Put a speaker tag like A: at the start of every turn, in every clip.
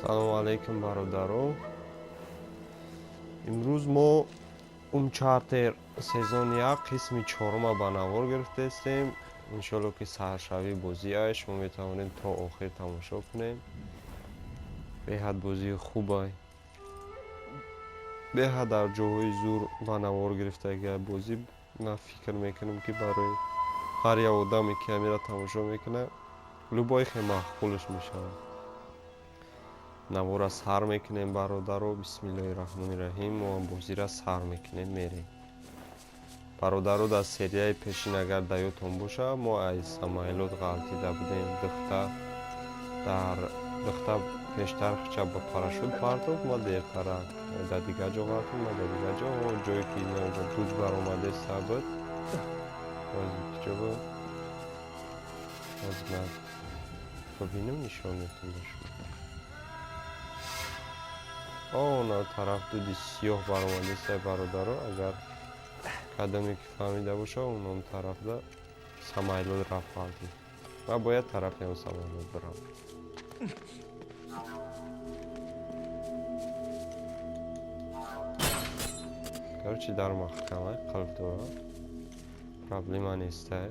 A: Салому алайкум, бародаро. Имрӯз мо Uncharted сезони 1, қисми чорума ба навор гирифтаистем. Иншолло, ки саршавии бозиа шумо метавонед то охир тамошо кунед. Беҳад бозии хубай, беҳад дар ҷоҳои зур ба навор гирифтагия бозӣ. Ман фикр мекунам, ки барои ҳар як одаме, ки ҳамира тамошо мекунад, любой хе маъқулаш мешавад. Навора сар мекунем, бародаро. Бисмиллоҳи раҳмони раҳим. Мо бозира сар мекунем, мерем, бародаро. Дар серияи пешин, агар дар ёдтон бошад, мо аз самойлот ғалтида будем. Духта дар духта пештар хча ба парашют партофт, ма дертарак дар дигар ҷо ғалтид, ма дар дигар ҷо, ҷое ки дуд баромадеста буд. Бози куҷо буд? Боз ман бибинам, нишон метон ба шумо. Он тараф дуди сиёҳ баромадеста, бародаро. Агар кадоме ки фаҳмида боша, он тарафда самойлот рафт, ғалтид. Ман бояд тарафи он самойлот бирам. Короче, дар маҳкама қалб дора, проблема нестай.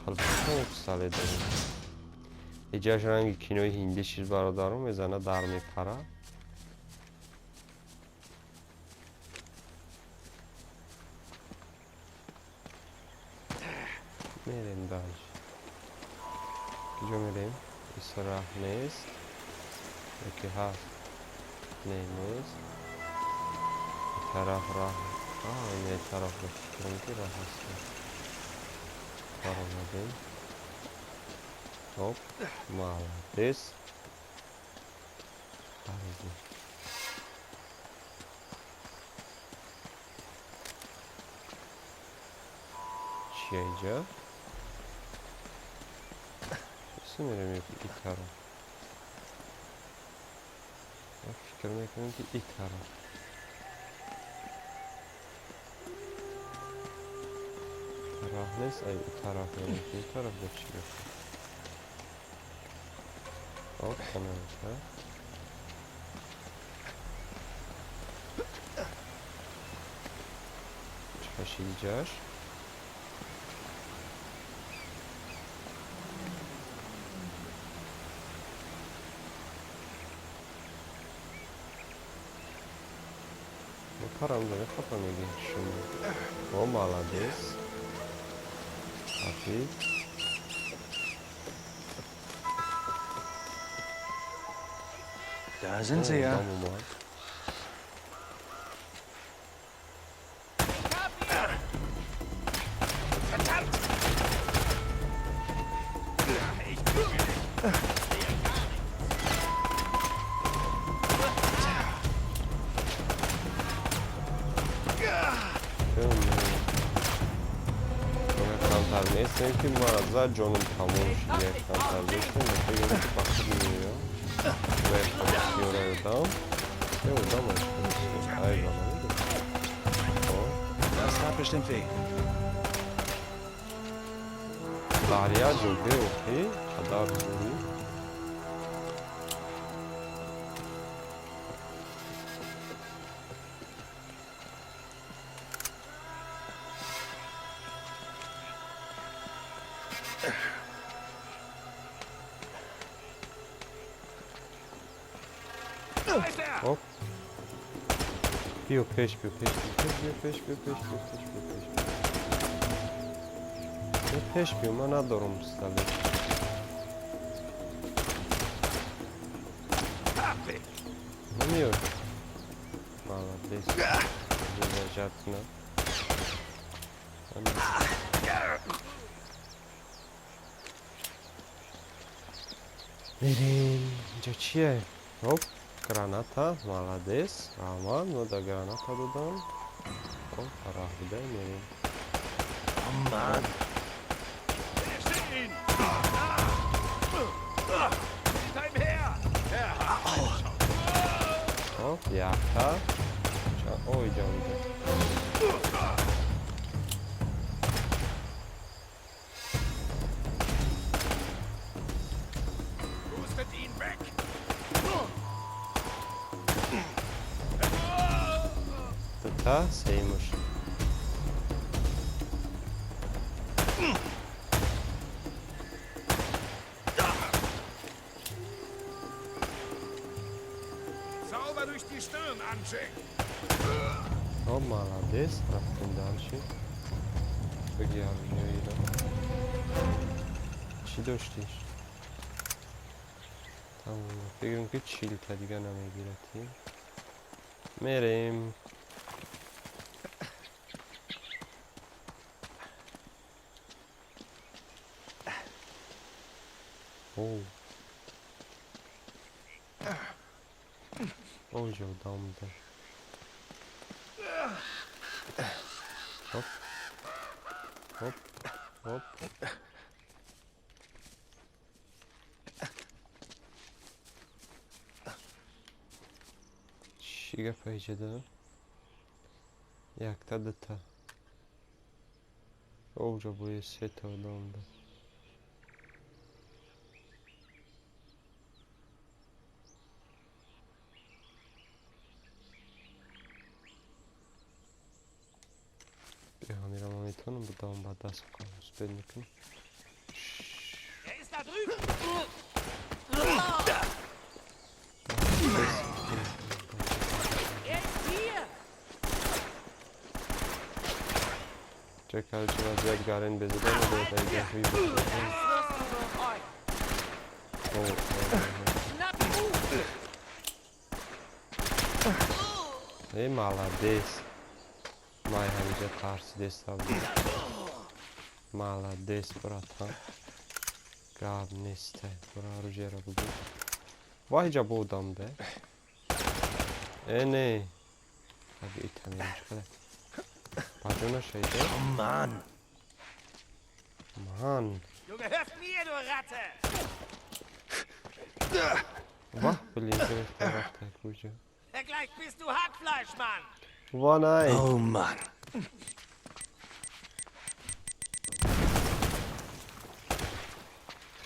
A: Қалб пистолет дорем. Иҷаш ранги кинои ҳиндӣ шид, бародаро. Мезана, дар мепара. Мерем дальше. Куҷо мерем? Ис раҳ нест ёки ҳаст? Не, нест. Тараф раҳ не, тараф ба фикрам, ки раҳ аст. Баромадем. Хоп, молодец. Париди. Чия иҷа? Чиса мерем ёки и тараф? Ман фикр мекунам, ки и тараф. Раҳ нест, ай и тараф мерем, ки и тараф ба чӣ бошад? Хоп, каналка. Чӣ кашид иҷаш? Парам мехоҳам меги шумо. О, молодец. Хафиз.
B: Da sind sie ja.
A: Одам омад.
C: Verdammt! Ich fühle mich. Sehe gar nichts.
A: Камтар нестем, ки мара зад, ҷонум тамом шуд. Як камтар доштем, бификрем, ки ба худ меоям. Бисёрай одам. Е, одам ай ба намедонам.
B: Das tat bestimmt weh.
A: Дар як ҷо беохӣ қадар зурӣ.
C: Da ist er!
A: Хоп, биё пеш, биё пеш, биё пеш, биё пеш, биё пеш, биё пеш, биё пеш, биё. Ман надорам пистолет.
C: Hab dich!
A: Намеёй, молодец. Зажать кунам. Ана. Мерем. Инҷо чие? Хоп, граната, молодец, раҳмат. Мо да граната додам. Хоп, раҳ буда, мерем.
B: Oh Mann.
C: Erwischt ihn! Hinter ihm her! Er hat eine Chance.
A: Хоп, якта. Ой, ҷо, инҷо.
C: Pustet ihn
A: Якта сеюмаш.
C: Sauber durch die Stirn, Anschek.
A: О, молодец, рафтем дальше. Бигӣ оружияиро. Чӣ доштиш? Тамом. Фикр ки 40 та дига намегирад. Мерем. О. Оҷо одам буда. Хоп. Хоп. Хоп. Чӣ гапа иҷода? Якта, дута. Оҷо бояд сета одам буда. Ҳамира ма метавонам будам ба даст успеть мекунам.
C: Er ist da drüben.
D: Er ist hier!
A: Ча, короче, вазъият гарен безида бояд айга.
D: Das wirst du bereuen! Schnapp zu!
A: Э, молодец. Май ҳамиҷа тарсидеста буд. Молодец, братан. Гап неста. Бура оружиеро бугир. Вай, ҷа бо одам да. Э, не. Аби итамем чиқада. Баҷо нашайда?
B: Oh Mann.
A: Ман.
C: Du gehörst mir, du Ratte.
A: Ваҳ, блин, гирифта рафта куҷо.
C: Gleich bist du Hackfleisch, Mann.
A: Ва най.
B: Oh Mann.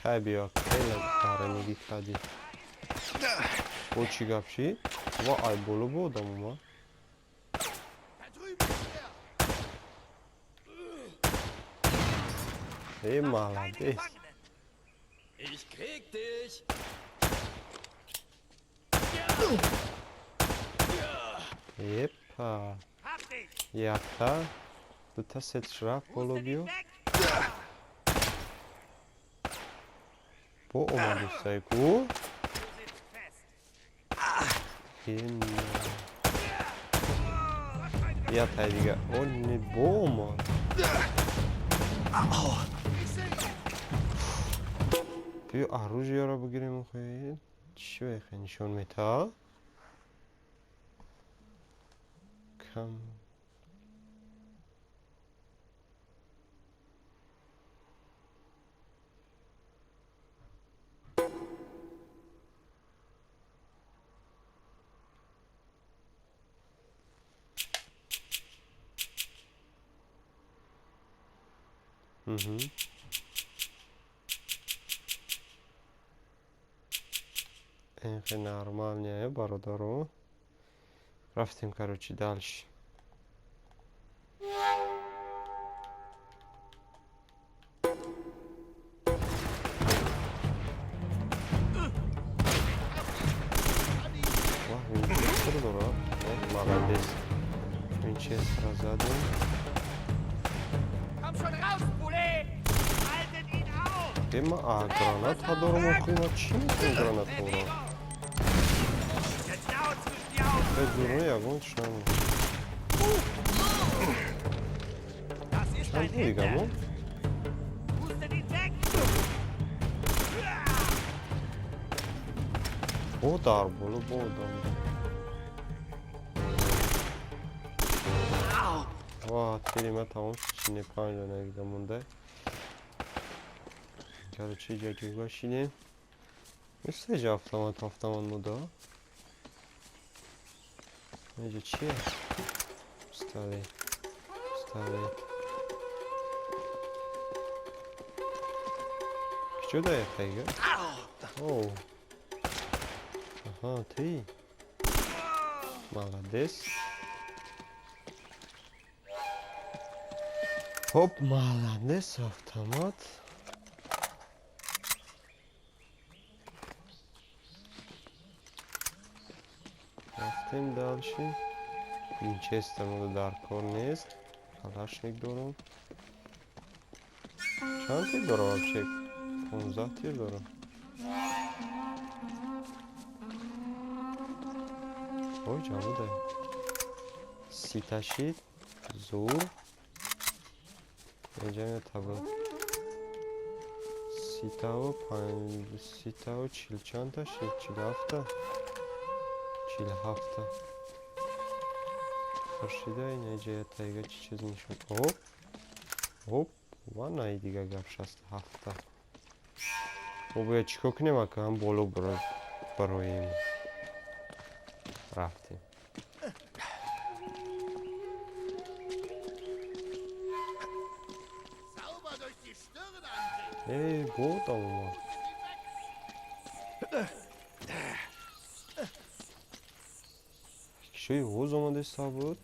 A: Хай, биё, хеле гаранигӣ кардӣ. Бо чӣ гап шид? Ва ай боло бо одам омад.
C: Da drüben ist er.
A: Э,
C: Keine
A: молодец.
C: Gefangenen.
B: Ich krieg dich.
A: Епа.
C: Hab dich.
A: Якта, дута, сетш рафт боло.
C: Puste dich
A: Биё.
C: weg.
A: Бо омадистай ку.
C: Du sitzt fest.
A: Ятай дига. О, не, бо омад.
C: Ich seh ihn.
A: Биё, оружиеро бигирем охе. Чӣ вехе нишон мета? Кам. Мгм. Ин нормально, бародаро. Рафтем, короче, дальше. Вах, винчестер дора. Э, молодец. Винчестера задем.
C: Komm schon raus, Poulet. Haltet ihn auf.
A: Э, ма а граната дорам охи, ма чӣ мекунем гранатаро?
C: Bewegung. Genau zwischen die Augen.
A: Э, зуру ягон чӣ намон.
C: Das ist
A: Чанд
C: ein
A: дигамо?
C: Hinter. Pustet ihn weg.
A: Бо дар боло бо одам. Ва, тири ма тамом шуд, чини панҷа нагида монда. Короче, иҷа ҷойга шидем. Мислеҷа автомат, автомат муда. Иҷа чие? Пистолет. Пистолет. Киҷо даехтайга? Оу. Аҳа, ты. Молодец. Хоп, молодец, автомат. Рафтем дальше. Винчестер мода дар кор нест. Калашник дорам. Чанд тир дорам вообще? 15 тир дорам. Ой, ҷамуда. Ситашид. Зур. Инҷа таба. Ситаву панҷ, ситаву чил чандта шид? 47та. 47та. Фаршида инаҷа я тайга чӣ чиз нишон. Оп. Оп. Ва наи дига гап 67та. Мо бояд чӣ кор кунем, ака ҳам боло бароем. Рафтем.
C: Sauber durch die Stirn ansehen.
A: Эй, бодам омад. Кишои ҳоз омадеста буд.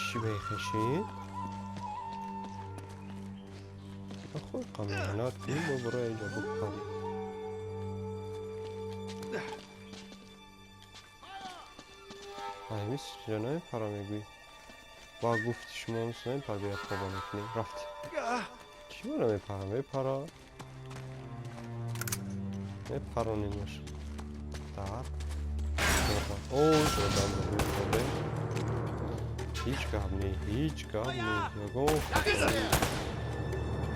A: Чӣ бехешӣ? Ахой қамеҳнат кунӣ, бо барои инҷо бупарӣ. Аймис ҷо намепара мегӯӣ. Ба гуфти шумо намепара, бия проба мекунем. Рафтем. Чӣ бо намепара? Мепара. Мепаронимаш. Дар. О, одамро мепарем. Ҳеҷ гап не, ҳеҷ гап не. Ягон хато.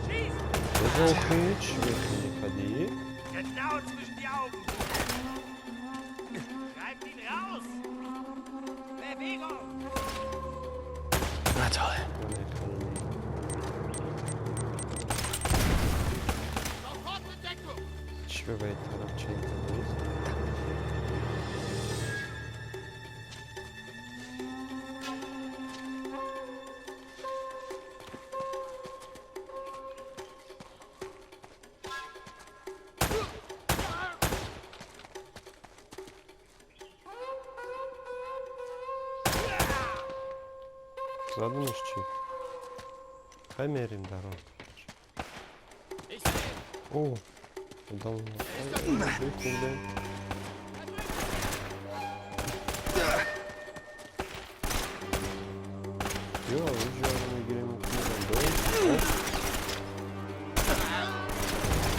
D: Schieß!
A: Ягон чӣ мехелӣ кадӣ?
C: Genau zwischen die Augen. Treibt ihn raus. Bewegung.
B: Na toll.
C: Sofort in Deckung.
A: Чӣ ба баи тараф чента нест? Задумаш чӣ? Кай мерем дар он?
D: Ich seh!
A: О, одам хӯрдем. Ё, уҷаро мегирем мекунем. Ду, оп.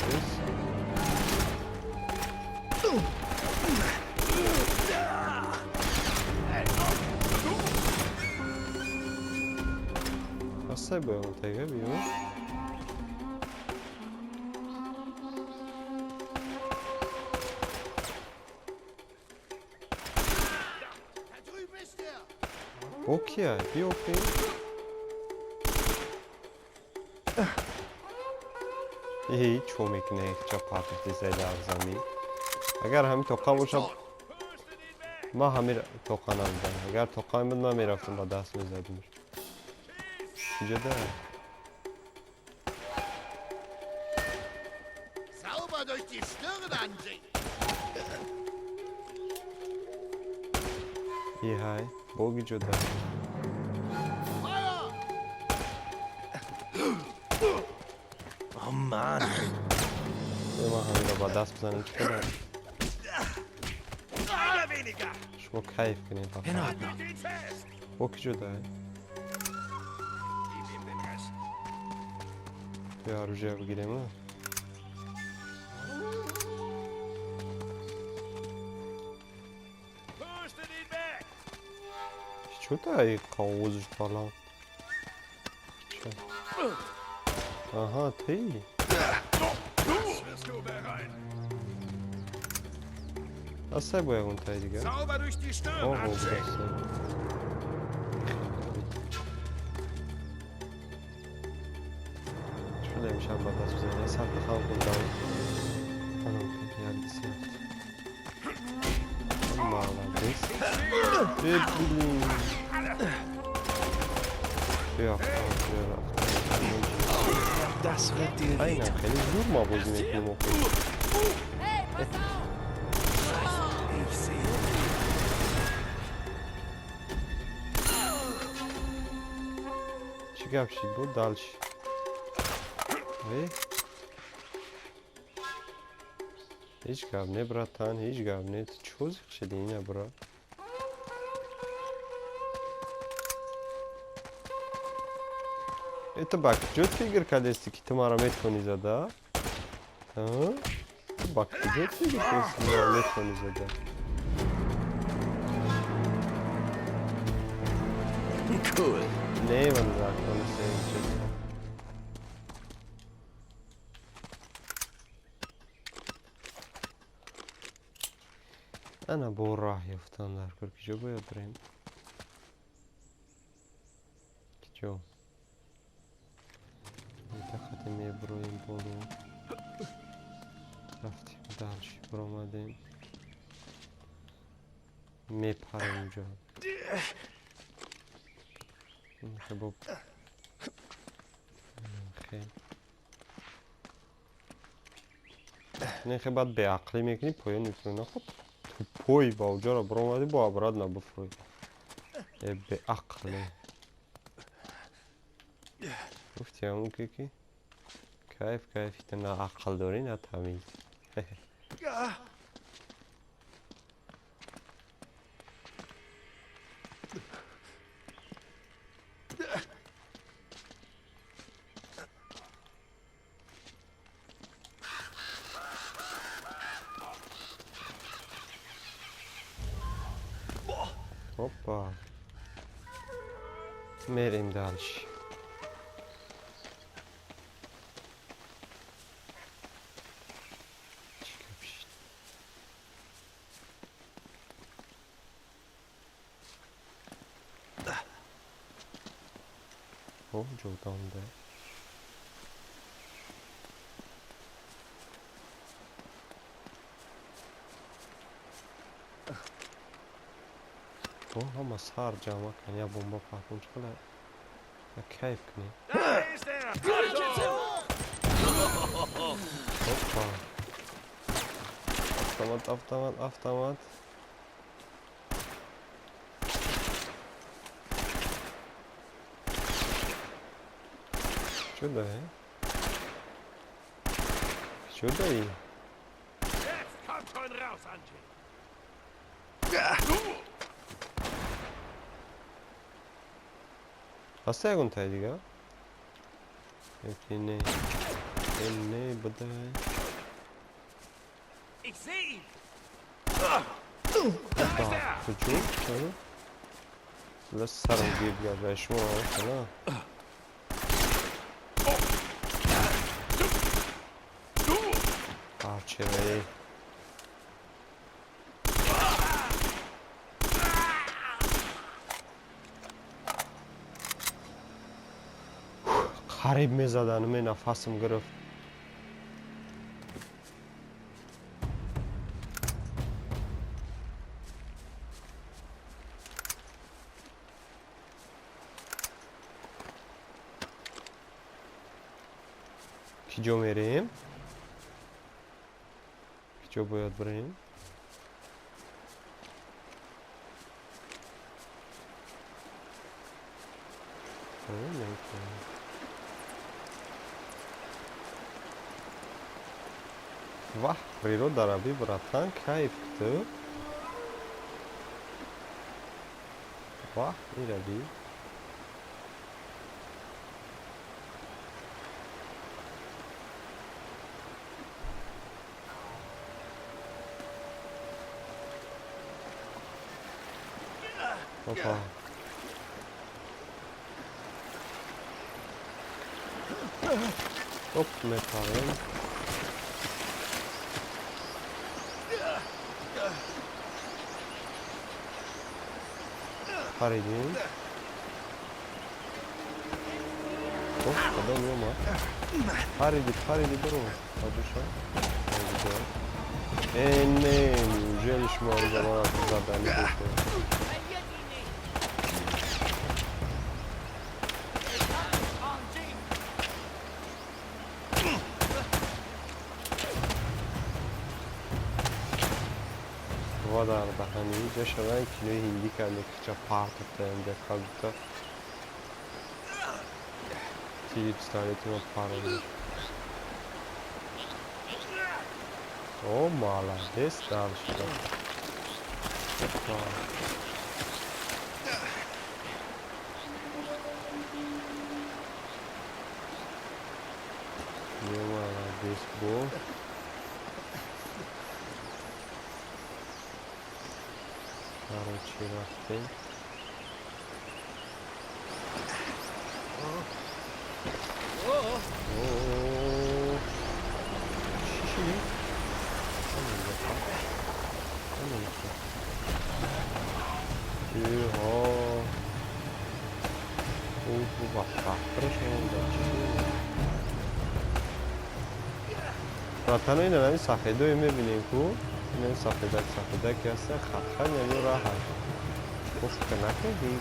A: Бес. Ҳастай бо ягон тайга биё.
C: Da drüben ist er.
A: Окей, биё окей. Эй, чо мекунӣ ча партифтисай дар замин? Агар ҳамин тоқа боша, ман ҳамин тоқа набудам. Агар тоқа мебуд, ман мерафтам ба даст мезадимш. Иҷо да.
C: Sauber durch die Stirn ansehen.
A: Иҳай, боги ҷо да.
C: Feuer!
B: Oh Mann.
A: Е, ман ҳаминро ба даст бизанем, чӣ кадар?
C: Einer weniger.
A: Шумо кайф кунед
B: In
A: фақат.
B: Ordnung.
C: Haltet ihn fest.
A: Бо ки ҷо да?
C: Gib ihm den Rest.
A: Биё оружие бигирем, а?
C: Pustet ihn weg.
A: Чё та и қовозш баланд? Ча? Аҳа, ти.
C: Das wirst du bereuen.
A: Ҳастай бо ягон таи дигар?
C: Sauber durch die Stirn
A: Оҳо,
C: ansehen.
A: ҳастай. Чӣ намешавад ба даст бизанем? Я сар бихам хӯрдам. Анам як диси рафт. Молодец. Э, блин. Биё, биё, рафт.
B: Das wird dir
A: Айнам
B: wehtun.
A: хеле зур ма бозӣ мекунем охир.
D: Hey, pass auf!
B: Ich sehe.
A: Чӣ гап шид бо дальше? Э? Ҳеҷ гап не, братан, ҳеҷ гап не. Ту чӣ зиқ шиди ина, бра? Э, ту ба куҷо фикр кардести, ки ту маро метавонӣ зада? А? Ту ба куҷо фикр кардести, ки маро метавонӣ зада?
B: Cool.
A: Не, ман закониста, честно. Ана бо роҳ ёфтан дар кор. Куҷо бояд бирем? Куҷо? Хати мебуроем боло. Рафтем дальше, буромадем. Мепарем ҷо. Хебоб. Хел. Не хе баъд беақлӣ мекунӣ, поён мефурӯ. Наход тупой ба уҷаро буромадӣ, бо обратно буфурӯй. Э, беақле. Гуфти ҳамун ки кайф кайфи ту на ақл дорӣ, на тамиз. Опа. Мерем дальше. Чӣ гап шид? О, ҷодонда. О, ҳама сар ҷамъ кан, як бомба партон чӣ қадар як кайф кунем.
C: Da ist er!
A: Опа. Автомат, автомат, автомат. Чё да, э? Чё да и?
C: Jetzt komm schon raus, Angie!
A: Ҳаста ягон тай дига? Ёки не? Э, не, бадай.
D: Ich sehe ihn!
A: Опа, куҷо? Чаро? Ла сарам гирд гарда, шумо на? Арчерей. Қариб мезадан, ме нафасам гирифт. Киҷо мерем? Киҷо бояд бирем? О, наметавонам. Ваҳ, природаро би, братан, кайф ту. Ваҳ, ира би. Опа. Оп, мепарем. Паридем. Оп, кадом меомад? Париди, париди, биро. Бадуша. Париди. Э, не, неужели шумо замона задани бошед?
D: Verliert ihn nicht! Ich hab dich, Angie!
A: Ва дар даҳани ҷа шаван кинои ҳиндӣ кардем, ки ча партофтаем ҷа как будто. Тири пистолети ма парониш. О, молодец, дальше. Опа. Не молодец, бо. Короче, рафтем. О, чӣ шуд? Иҳо. Братано, ина ҳамин сафедое мебинем ку, ина сафедак сафедаки ҳаста, хатхан яъне раҳат. Бо фикр накардӣ?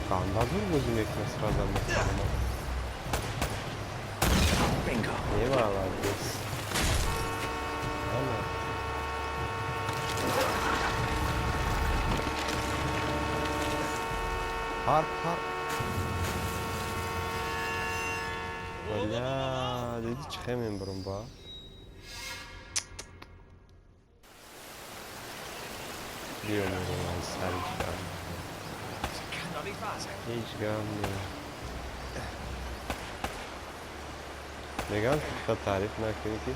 A: Ганда зур бозӣ мекунад, сразу мефаҳмам.
B: Bingo.
A: Не, молодец. Ана. Пар, пар. Бля, диди чӣ хел мебурам ба? Биё мерем аз сари шаҳр.
B: Cannot be fast.
A: Ҳеҷ гап не. Меган худта таъриф накунӣ ки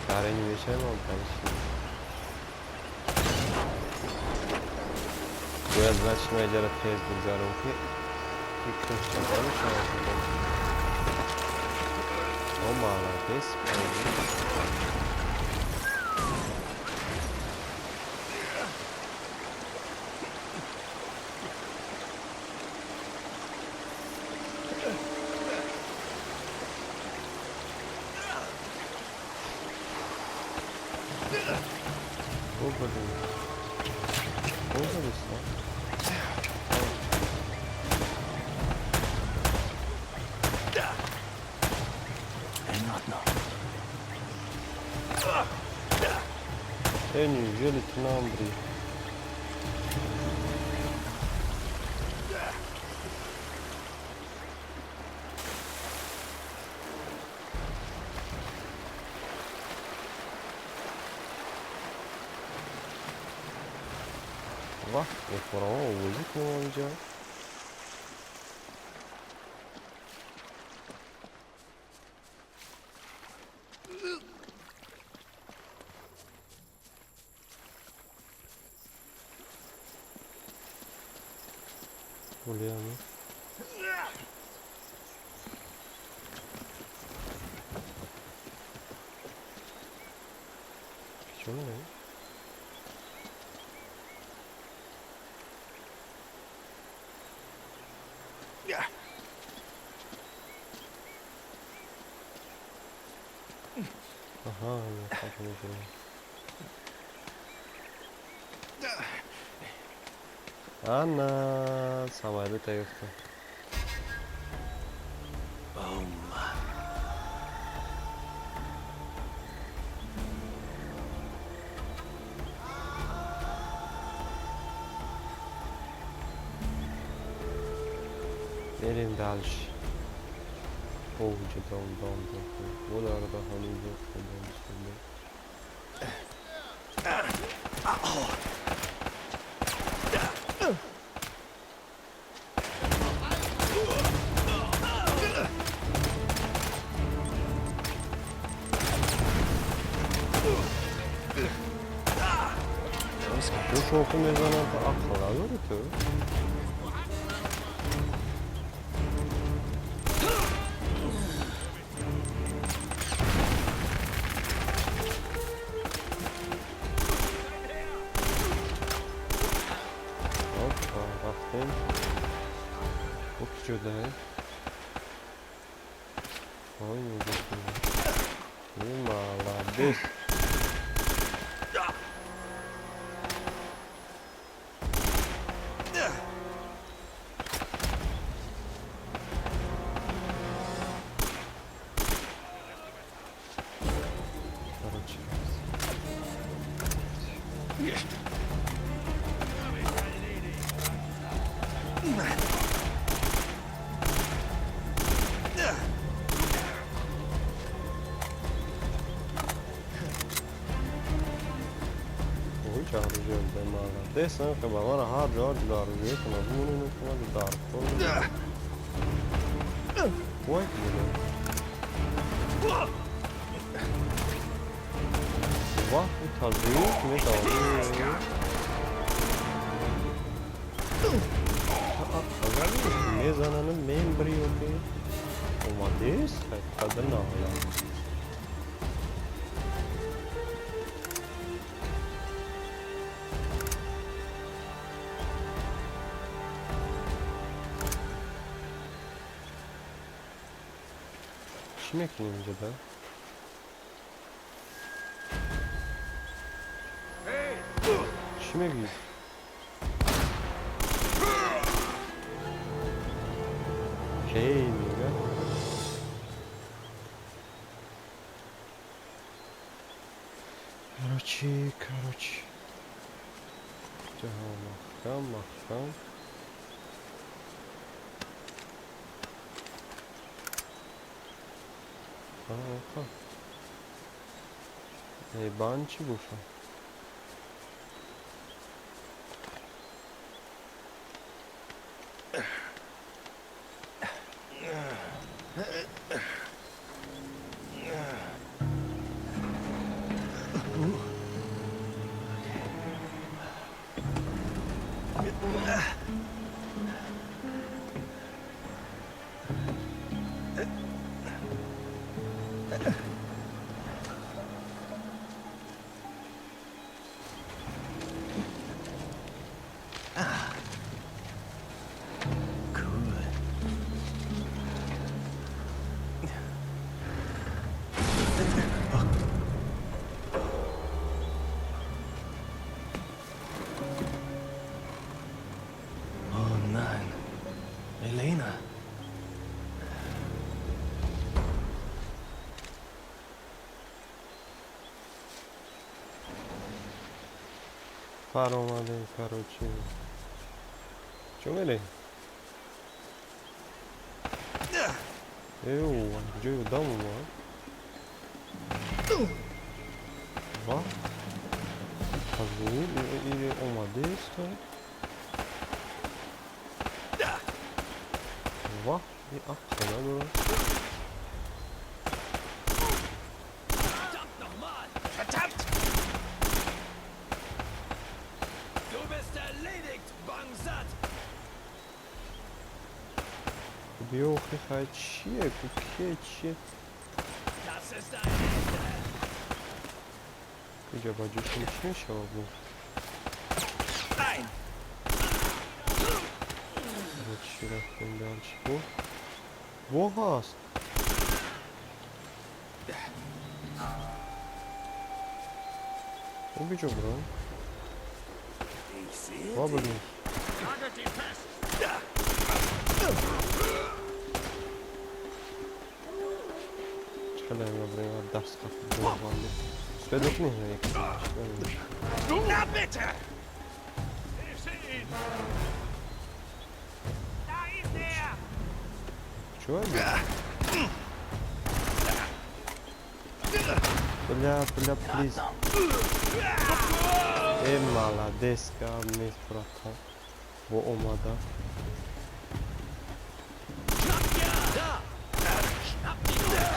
A: карени мешавем, алтариш. Бояд значит ма иҷара тез бигзарам ки фикр мешавад. О, молодец. О, блин. О, зависла.
B: Not.
A: Э, неужели ты нам, блин? Вах, мехӯрам, овозӣ кунам инҷа. Гулиями. Почему не? Аҳа, мехоҳам. Ана, самолета ёфтам.
B: Oh man.
A: Мерем дальше. Оуҷа дом дом дом. Бо дар даҳони дом дом.
B: Those
A: Ду шоху мезанад, ақл надори ту? Опа, рафтем. О, ки ҷодае? Ой, нигоҳ кунед. Е, молодец. Короче, Чӣ оружие буда, молодец. Ба мара ҳар ҷо ҳар ҷо оружие кунад, бумонем кунад, дар кор. Вой, вах, тазук метавонӣ. Мезананд, мембри, окей. Омадест, қадр наояд. Чӣ мекунем инҷа да? Чӣ мегӯӣ? Ҳей мега. Короче. Ҷаҳо маҳкам, маҳкам. Оқа. Эй, бан чӣ боша?
B: Cool. Oh nein. Elena.
A: Фаромадем, короче. Чо мерем? Эу, ҷои одам омад. Ва? Тазур или омадест? Ва, и аққа надорад.
D: Verdammt nochmal!
C: Verdammt!
D: Du bist erledigt, Bangsat!
A: Биё, охи, хай чие? Ку кие, чие?
D: Das ist ein Ende!
A: Иҷа ба ҷошон чӣ мешавад бо?
B: Nein!
A: Чӣ рафтем дальше? Бо? Во ҳаст. О, биҷо бурам?
B: Ich sehe
A: Ва,
B: dich.
A: блин.
C: Nagelt ihn fest!
A: Чӣ хеле мебурем даст қаф. Свет мекунӣ?
C: Na bitte! Ich sehe ihn! Da ist er!
A: Чё? Бля, бля, плиз. Э, молодец, гап нест, братан. Бо омада.
D: Da! Schnapp ihn euch!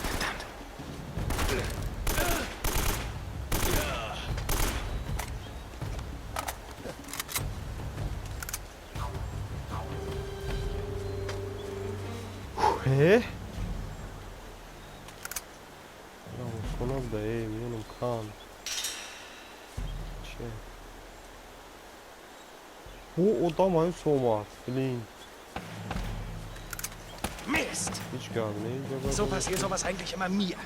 B: Verdammt.
A: Э? Хона буда, э, миёнам кан. Че? Бо одам аюс омад, блин.
B: Mist!
A: Ҳеҷ гап не, инҷа бояд.
B: So passiert sowas eigentlich immer mir.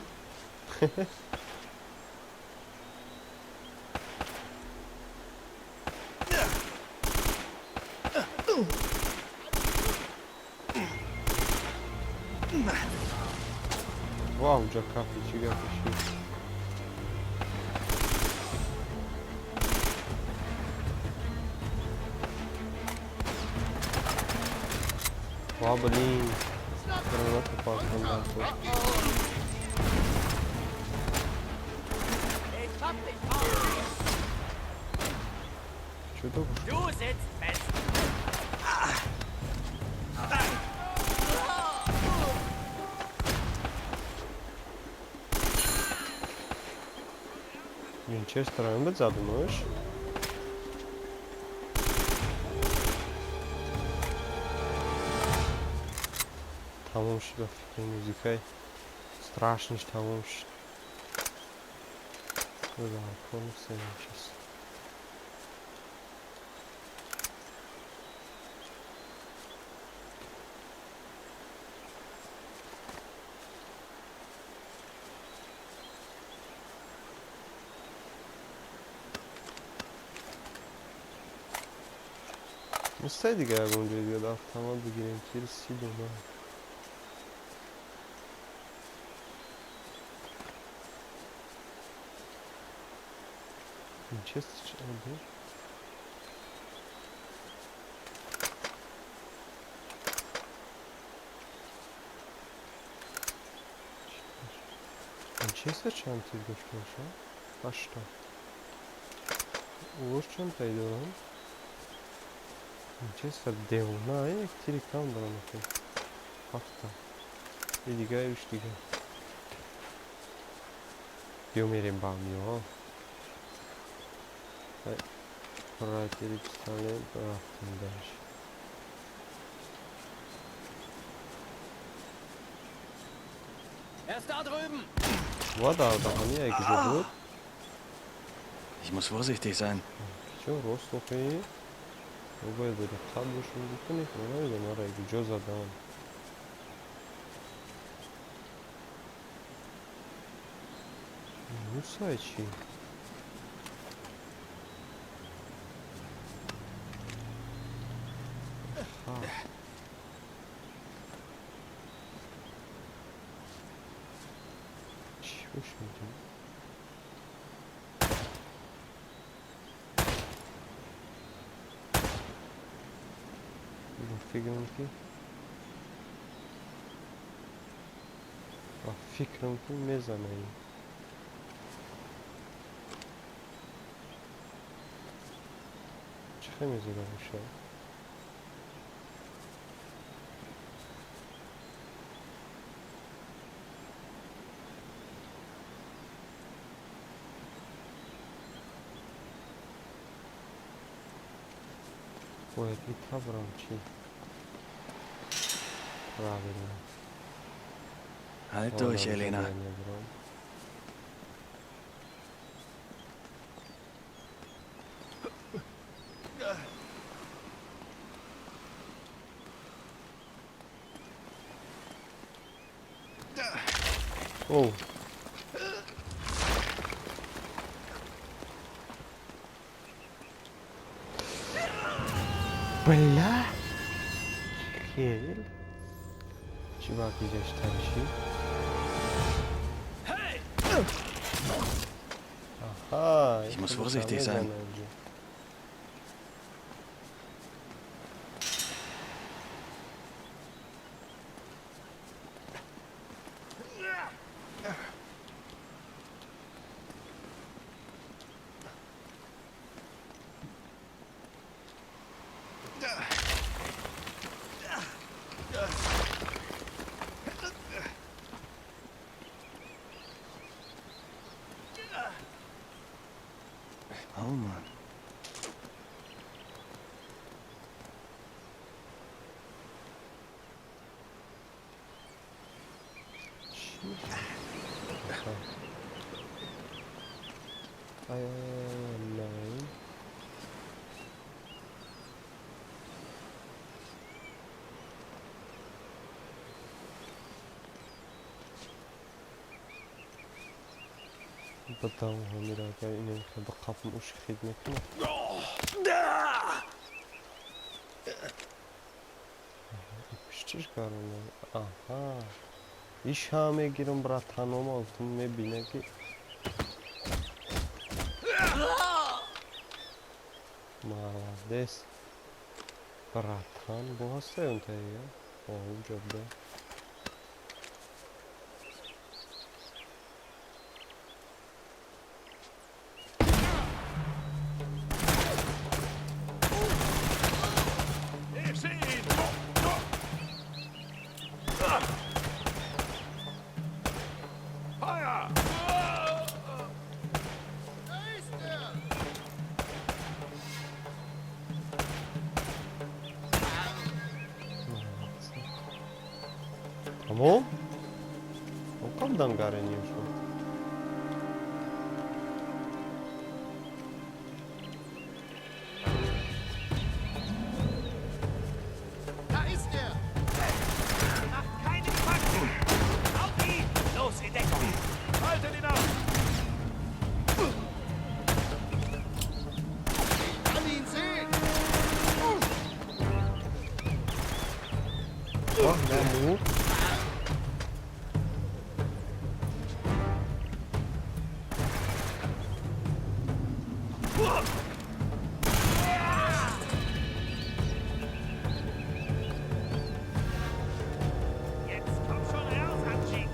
A: Ва, уҷа кафи чӣ гапи шид? Ва, блин. Граната партон дар кор.
D: Ich Hab dich auf.
A: Чудо.
D: Du sitzt fest.
A: Винчестер ам задумаешь? Тамом шуд ба фикри музикаи страшниш тамом шуд. Чиз. Нистай дига ягон ҷои дига да автомат бигирем, тири 30 дона. Винчестер чанд? Винчестер чанд тир дошта боша? Ҳашта. Уош чанд таи дорам? Винчестер девона, як тири кам дорам охи. Ҳафта. И дига уш дига. Биё мерем ба ҳамиҳо. Тири пистолет, рафтем дальше.
D: Er ist da drüben.
A: Ва дар даҳани як ҷо буд.
B: Ich muss vorsichtig sein.
A: Чо рост охи? Мо бояд диққат бошем, бикунем, намедонам ара ҷо задам. Мусай чӣ? Ха. Чӣ бошем? Ба фикрам ки мезана ин. Чӣ хел мезада бошад? Бояд итабрам чӣ? Правильно.
B: Halt durch, Elena.
A: Мебурам. Оу. Бля! Хел. Чӣ ба гузаштариши?
D: Hey!
A: Аҳа.
B: Ich muss vorsichtig sein. Oh Mann.
A: Чӣ? Аҳа. Ай, ай, ай, nein. Бадам ҳамира агар инам ба қафм уш хид мекунад. Пиштиш карона. Аҳа. Иша мегирам, братанома, гуфтам мебина ки молодец. Братан, бо ҳастай он таига? О, уҷа буда. Тамом? Оқабдан гареним шуд.
C: Da ist er!
D: Macht keine Faxen! Auf ihn! Los, in Deckung!
C: Haltet ihn auf! Ich kann ihn sehen!
A: Оҳ, намур.
D: Jetzt komm schon raus, Angie!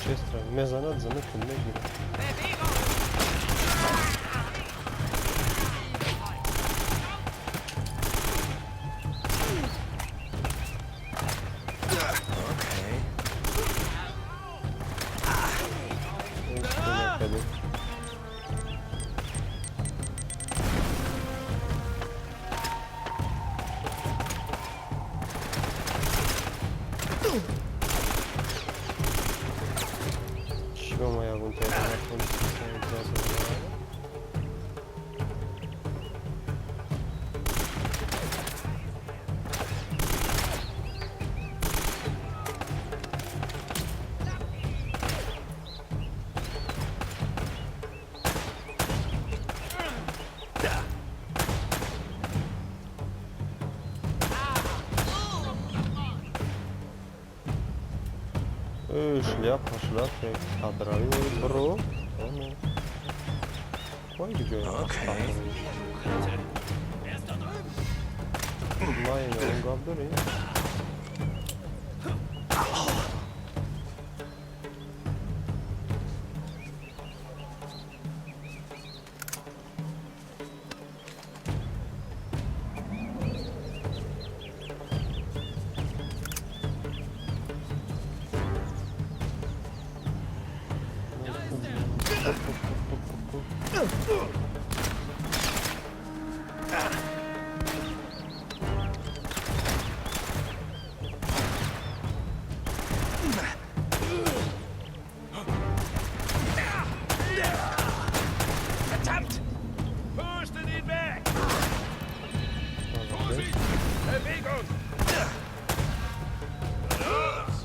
A: Честра мезанад, занакун мегирад.
D: Bewegung!
B: Okay.
A: Накардем. Чӣ ба ма ягон тараф натонистем базанам? Э, шляпа, шляпа, кадрави бро. Ано. Кой ҷой?
B: Окей.
D: Er ist da drüben!
A: Ма ин гап дорӣ?
D: Verdammt!
C: Pustet ihn weg! Vorsicht! Bewegung! Los!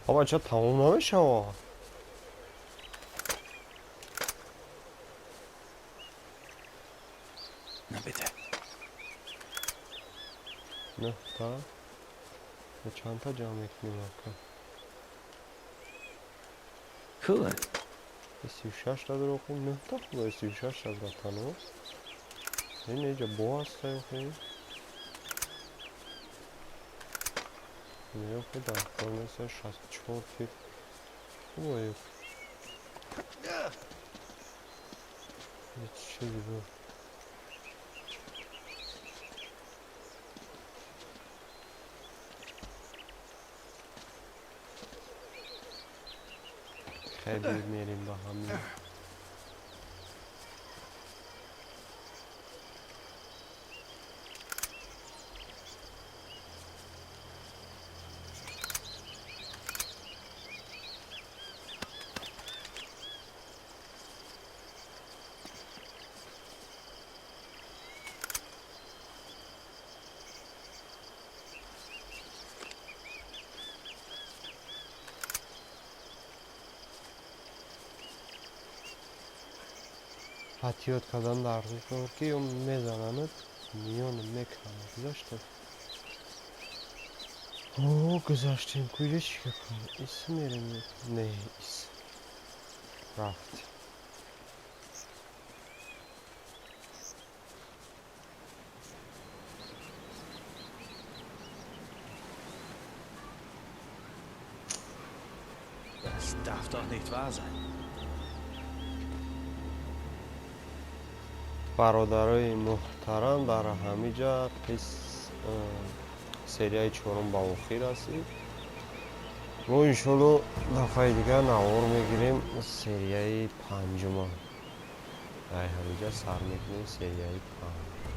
A: Баба, ча тамом намешавад?
B: Na bitte.
A: Нӯҳта чандта ҷамъ мекунем, ака?
B: Cool.
A: 36 та дорохи, нӯҳта худо, 36 та братано. Ин эҷа бо ҳастай охи. Не, охи, дар кор неста. 64 тир хубае. Чизи буд? Хеле мерем ба ҳамин. Эҳтиёт кардан дар кор, ки ё мезананад, миёна меканад. Гузаштем, о, гузаштем. Куҷа чӣ кунем? Ис мерем? Не, ис рафт.
B: Das darf doch nicht wahr sein.
A: Бародарои муҳтарам, дар ҳамиҷа қис серияи чорум ба охир расид. Мо иншолло дафъаи дигар навор мегирем серияи панҷума. Дар ҳамиҷа сар мекунем серияи панҷ.